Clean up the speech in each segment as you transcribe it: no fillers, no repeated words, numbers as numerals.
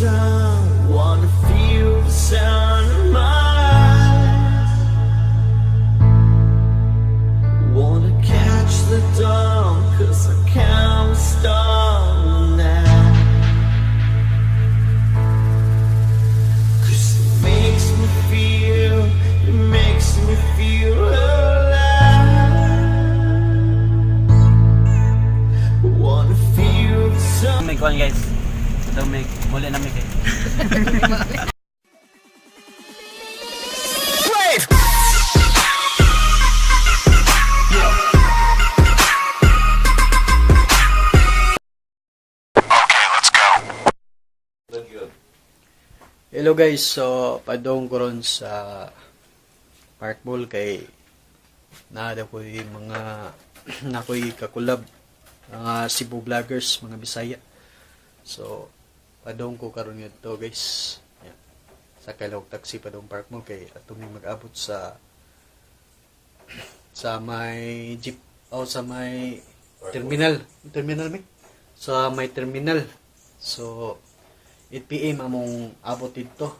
sun, wanna feel the sun in my eyes. Wanna catch the dawn, 'cause I can't stop now. 'Cause it makes me feel alive. Wanna feel the sun. May kuan, guys. Ito may muli na may kay. Wave! Hello guys, so padong ko ron sa Park Mall kay naa daw ko'y mga nakoy kakulab, mga Cebu vloggers, mga Bisaya. So padong ko karon ngadto, guys. Yeah. Sakay lang og taxi padong Park Mall kay ato mi mag-abot sa may jeep o sa may terminal, terminal mi. Sa may terminal. So 8 p.m. among abot dito.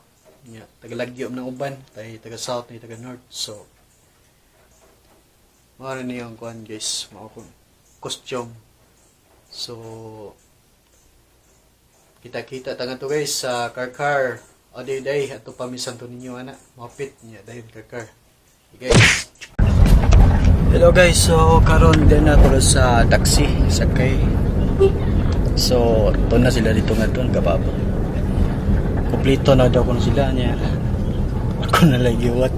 Nya, tagalagyo ng uban, tay taga south ni taga north. So mao na niyo ang kuan, guys, mao akong costume. So kita-kita ta to, guys, sa Carcar. O day day ato pa mi Santo Niño ana. Mapit niya dayon Carcar. Okay, guys. Hello guys, so karon din na sa taxi sakay. So, to na sila dito nga doon, kababo. Kompleto na daw kuno sila niya. Ako na lang giwat.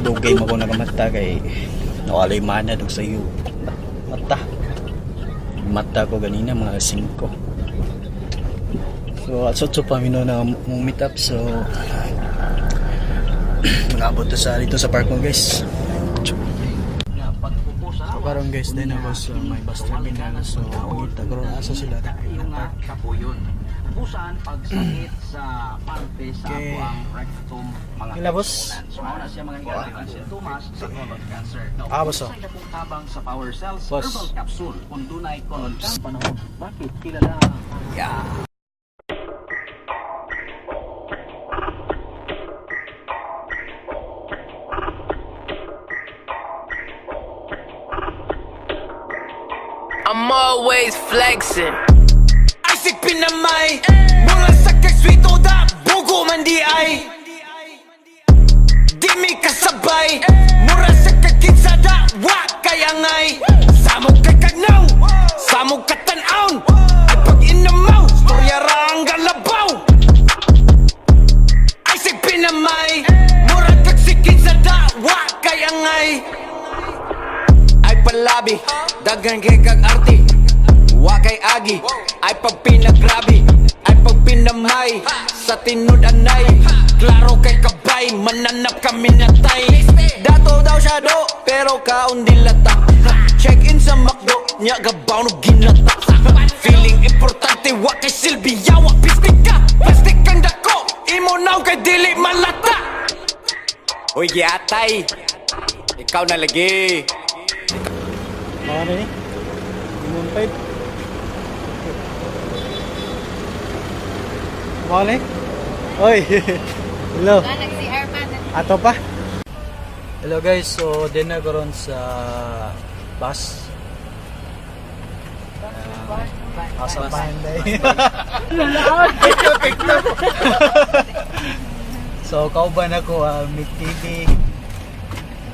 Dugay mo ko nakamata kay nawalay mana dog sa iyo. Mata. Mata ko ganina mga 5. So, at 8 pa mi no na mong meet up. So, nangabot to sa dito sa park mo, guys. So karon, guys, din ako sa may bus terminal. So kita karon asa sila Yung nga kapuyon. Busan pagsakit sa parte sa ang rectum mga Hila, boss? kaigsuonan. So mao na siya mga higala ang sintomas sa colon cancer. Now, Ah, boss, oh. unsay dakong tabang sa Power Cells Boss. Herbal Capsule kung dunay colon cancer panahon? Bakit kilala Yeah. I'm always flexing. Isaac Pinamay. Mura sa kag da. Bugo man di ay di mi kasabay. Mura sa kag da. Wa kay angay. Samog kay kagnaw, samog katanaw. Ay pag inamaw, storya ra ang galabaw. Isaac Pinamay. Mura kag sikin sa da. Wa kay angay. Ay palabi, daghan kay kag arte. Wa kay agi, ay pag pinagrabe, ay pag pinamay, sa tinud anay. Klaro kay kabay, mananap kami natay. Dato daw siya do, pero kaon dilata. Check in sa McDo, nya gabaw no ginata. Feeling importante, wa kay silbi yawa. Pistik ka, plastic ang dako, imo naw kay dili malata. Uy, giatay, ikaw na lagi. Mga ano ni? Limon five. Mga ni? Oy. Hello. Nag-CR man. Ato pa. Hello guys, so din na karon sa bus. Asa Panday. So kauban ako Mick TV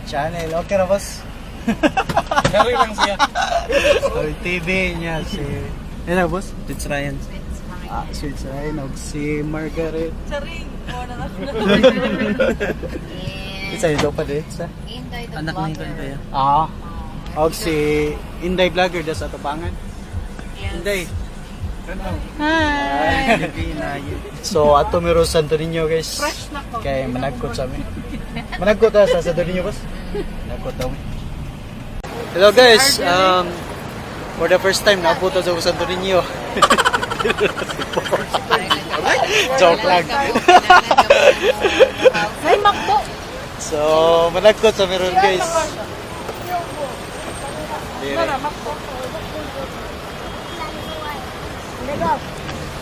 channel. Okay ra, boss? Kari lang siya. Mick TV niya si Ano na, boss? It's Ryan. Ah, si Ryan og si Margaret. Charing! Wala na. Isa ito pa din sa. Inday the Anak ni vlogger. Kuya. Ah. Og si Inday Vlogger das atubangan. Yes. Inday. Hi. So ato mero Santo Niño, guys. Fresh na ko. Kay managkot sa amin. Managkot ta sa Santo Niño, boss. Managkot daw mi. Hello guys. For the first time naabot sa Santo Niño. Joke lang. Ay, makbo! So managkot sa meron, guys. Dire. Tara, makbo.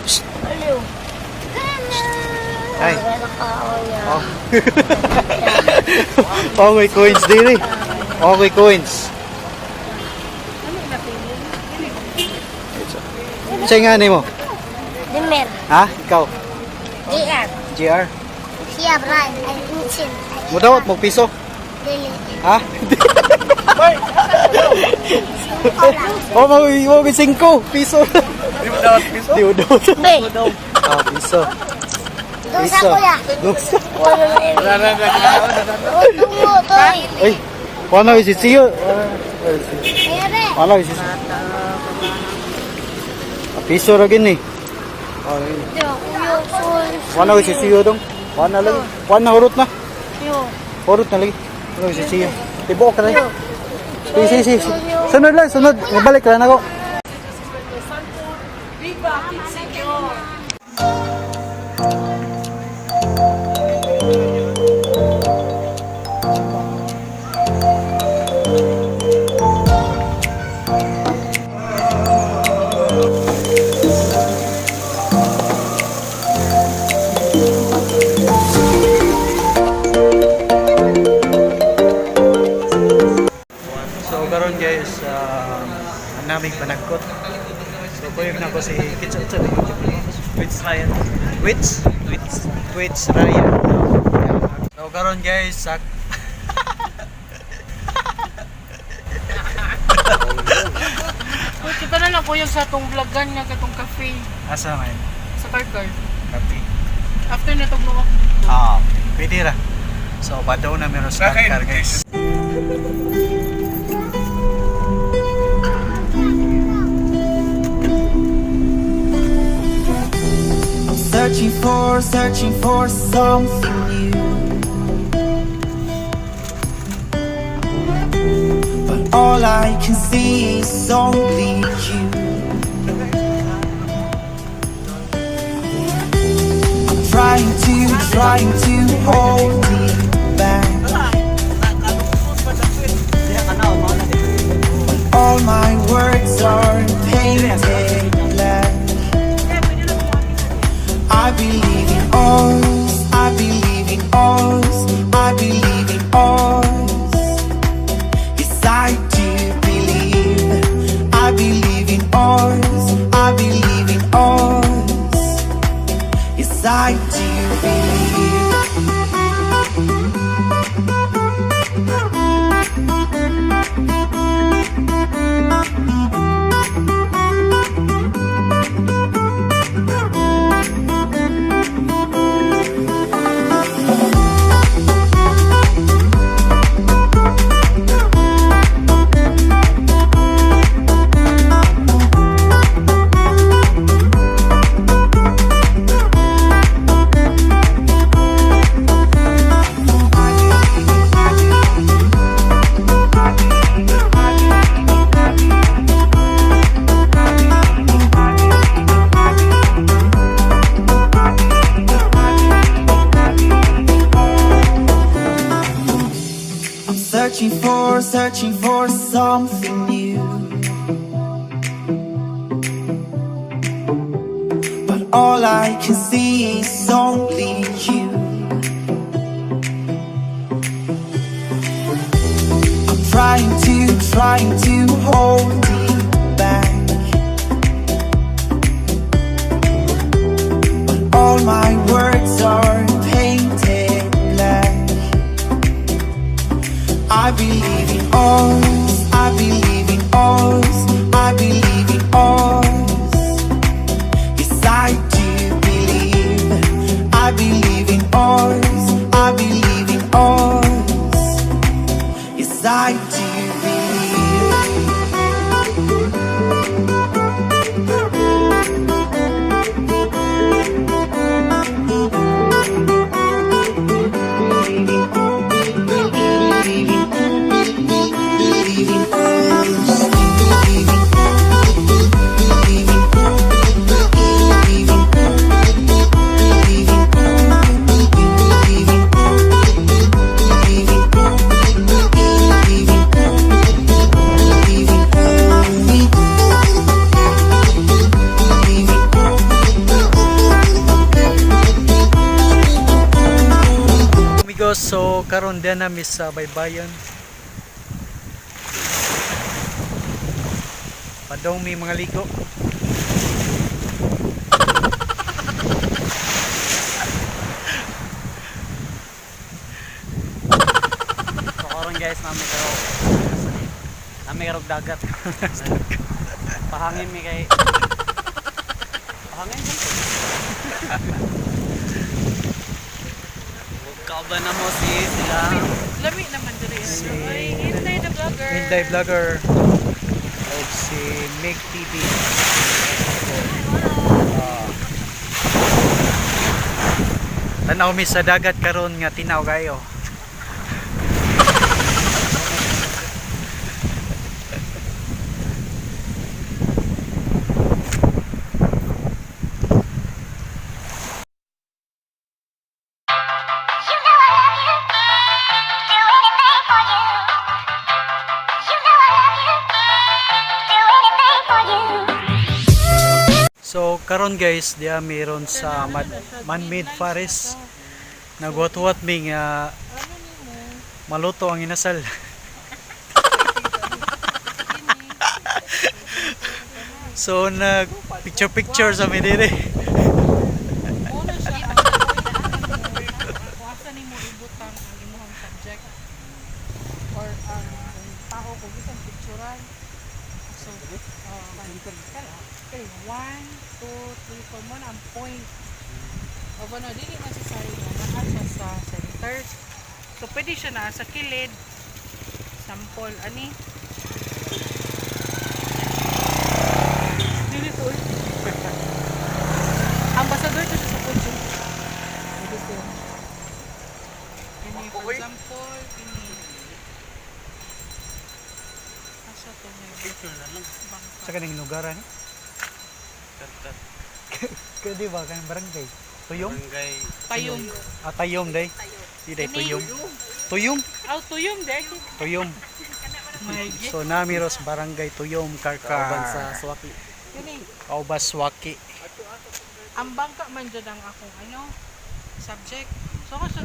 Hello. Ay. Oh. Okay, coins diri. Okay, coins. Sa nga ni mo? Dimer. Ha? Ikaw? JR. JR? Siya, Brian. Ay, Insin. Mudawat mo piso? Dili. Ha? Oh, mo mo 5 piso. Di mo dawat piso? Di mo dawat. Be. Ah, piso. Dosa kuya. Dosa. Wala na yun. Toy. Ay, wala si Siyo. Ere. Wala si Ah, piso ra gini. Oh, gini. Yo, sol. Wala si Siyo dong. Wala lagi. Wala hurot na. Yo. Hurot na lagi. Wala si Siyo. Tibuok ra. Si si si. Sunod lang, sunod. Mabalik ra nako. So karon guys, ang naming panagkot. So kuyog na ko si Kitsa Kitsa Twitch Ryan. Twitch? Twitch. Twitch Ryan. So karon guys, sak Uy, kita na lang kuya sa atong vlogan nga katong cafe asa man sa Karkar. kape. After na tugno Ah, pwede ra. So badaw na meron sa car guys. I'm searching for something new. But all I can see is only you. I'm trying to hold it back. But all my words are painted black. I believe in us, I believe in us, I believe in us. Yes, I do believe. I believe in us, I believe in us. Yes, I do believe. I'm searching for something new. But all I can see is only you. I'm trying to hold it back. But all my words are painted black. I believe in us, I believe in us, I believe in us. Yes, I do believe. I believe in us, I believe in us. Yes, I do believe. Hello, so karon din nami sa Baybayon. Padong may mga ligo. So karon guys, nami karog dagat. Pahangin mi kay Pahangin mi. Kauban na mo si sila. Lami naman diri. Ay, Hinday the vlogger. Hinday Vlogger. Og si Mig TV. Ah. Tanaw mi sa dagat karon nga tinaw kayo. You know I love you. Do anything for you. You know I love you. Do anything for you. So karon guys, diya meron sa man-made forest. Nagwat-wat mi nga maluto ang inasal. So nag picture picture sa mi dire. Una siya ang kung asa nimo ibutang ang imong subject or ang tao kung isang picturean. So, okay, 1, 2, 3, 4 mo na ang point. O ba na, dili necessary na naa siya sa center. So, pwede siya na sa kilid. Sample, ani? Dili to, uy. Ambassador to siya sa kutso. Dito. Kini, for example, kini. Asa to ni? Bangka. Sa kaning lugar ani? Kaya di ba kaning barangay? Tuyom? Barangay Tayom. Ah, tayom day. Di day tuyom. Tuyom? Aw, tuyom de. Tuyom. My God. So namiros barangay Tuyom kauban Karkar. sa Suwaki. Kini, Kaubas Waki. ang bangka man dyan ang akong ano, subject. So ako sa